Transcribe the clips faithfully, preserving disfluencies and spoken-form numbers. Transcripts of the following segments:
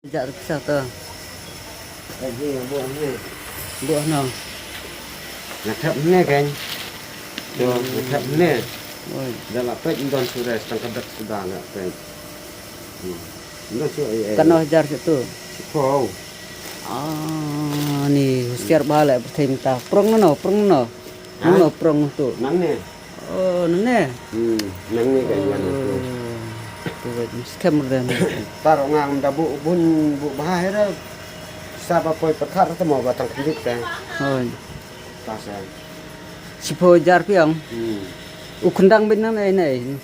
Jar pisa to. Lagi buh ni. Buh no. Nga thep ni kan. To, nga thep ni. Oi. Dah lah pek don sudah setengah dak sudah lah pek. Hmm. Dah su ai ai. Kano hajar situ. Sepuluh. Ah, ni husiar bha la perthei mynta. Prong no, prong no. Nang no prong tu. Nang ni. Oh, nang ni. Hmm, nang ni kan nang tu. Oh, tu wet scam dan. Tar ngam da bu bun bu bahai da. Sa ba poi pathar ta mo ba tang khndit ka. Hoi. Ta sa. Sipho jar piang. Hmm. U khendang bin nang ni ni.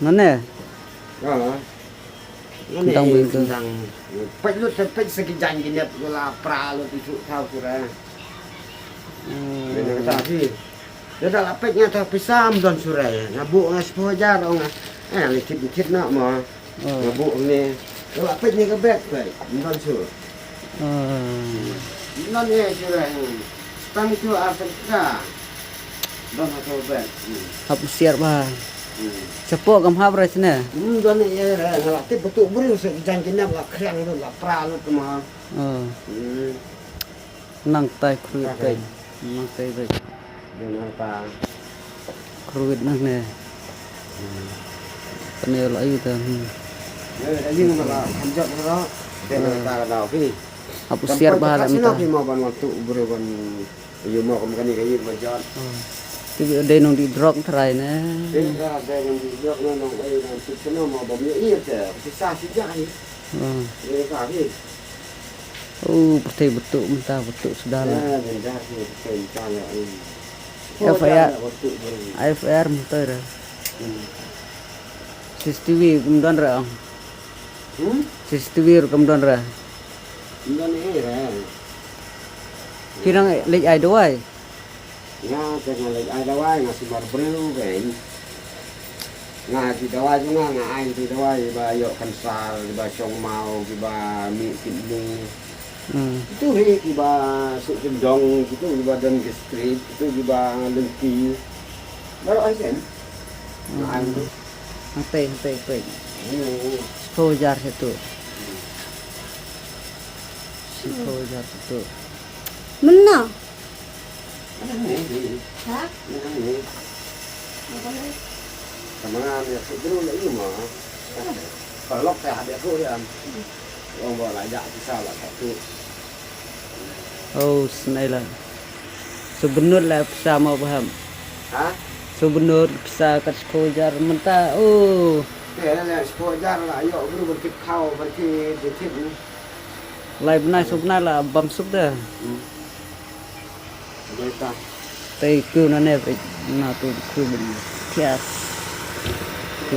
Nang ni. Ya. Khendang bin tu. Pek lut pek segi jan ginet la pra lut itu tau kura. Hmm. Ni kata si. Dia dah lapet nga tau pisa mdon surai. Nga bu nga sepuluh hajar ong nga. Eh, likit-likit nak mo. Oh. Nga bu ni. Dia lapet ni ke bek ke mdon sur. Oh. Mdon ni surai. Setang tu ar setang ka. Mdon satu bek. Hmm. Hap siar ba. Hmm. Sepo kam hap rai sene. Mdon ni ya rai. Nga latip betul beri se jan kinap la kreng tu la pra lu tu mo. Oh. Hmm. Nang tai kru tai. Nang tai bai. Nang ta. Kru nang ne. Tane la ayu ta. Ne ayu ma la hanjat ro. Tane ta la dau ki. Apu siar ba la ta. Ki ma ban waktu bru ban yu ma kam kani ka yu ma jat. Ti dei nong di drok trai ne. Dei nong di drok nong ayu nong tu sino ma ba mi iya te. Pisa si jai. Dei ka ki. Oh, pyrthei betuk mynta betuk sudah lah. Ah, mynta sih pyrthei mynta lah. F I R. Betuk bro. F I R mynta dah. Hmm. C C T V kum don ra. Hmm? C C T V kum don ra. Kum don eh ra. Kirang lek ai dawai. Nga te nga leit ai dawai nga sumar briew kein. Nga ai ki dawai jong nga, nga ai ki dawai kiba ïoh kansar, kiba shong maw, kiba mih kidney. Hmm. Kitu hi kiba suk jong kitu kiba don gastric, kitu kiba lynti. Baroh ai sen. Nga ai tu. Hangtei, hangtei, hangtei. Hmm. Sepuluh hajar satu. Sepuluh hajar satu. Mana? Ha? Oh, snei la. Subnut la pisa mo baham. Ha? Subnut pisa kat sepuluh hajar mynta. Oh. Te la sepuluh hajar la ïoh bru ban kit khaw ban kit kit. Lai bnai suk bnai la bam suk da. Hmm. Dei ta. Tei ku na ne na tu ku bin kias. Ku.